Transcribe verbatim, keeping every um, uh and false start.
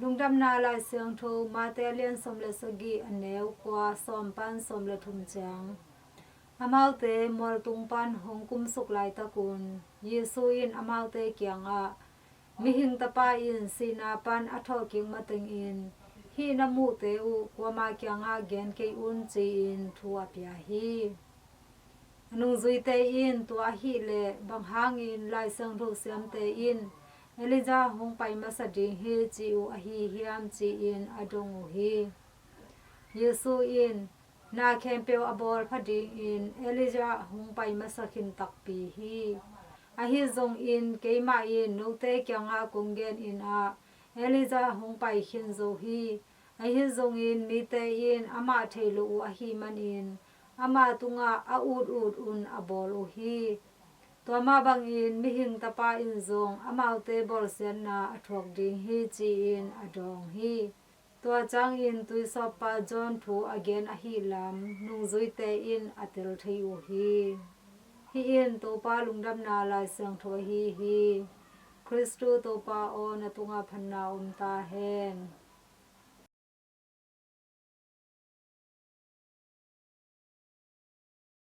Lungdamna Lai Siangtho Mate a lian sawm le sagih, a neu kua, sawm pan sawm le thum ciang. Amaute mualtung pan hong kumsuk laitakun Jesu in amaute kiangah, Mihing Tapa in sihna pan a thawhkik matengin hih na muhte uh kuama kiangah gen kei un, ci-in thu a pia hi. A nungzuite in tua ahih leh bang hangin Lai Siangtho siamte in Elijah hong pai masa ding hi ci uh ahi hiam, ci-in a dong uh hi. Jesu in, Na khempeuh a bawl pha dingin Elijah hong pai masa khin takpi hi. Ahi zongin keimah in note kiangah kong genin ah, Elijah hong pai khin zo hi. Ahi zongin mite in amah thei lo uh ahih manin amah tungah a ut ut un a bawl uh hi. Tua mah bangin Mihing Tapa in zong amaute bawlsiatna a thuak ding hi, ci-in a dawng hi. Tua ciangin tuisawppa John thu a gen ahih lam nungzuite in a tel thei uh hi. Hih in Topa Lungdamna Lai Siangtho ahi hi. Khristu Topa aw, na tungah phatna om ta hen.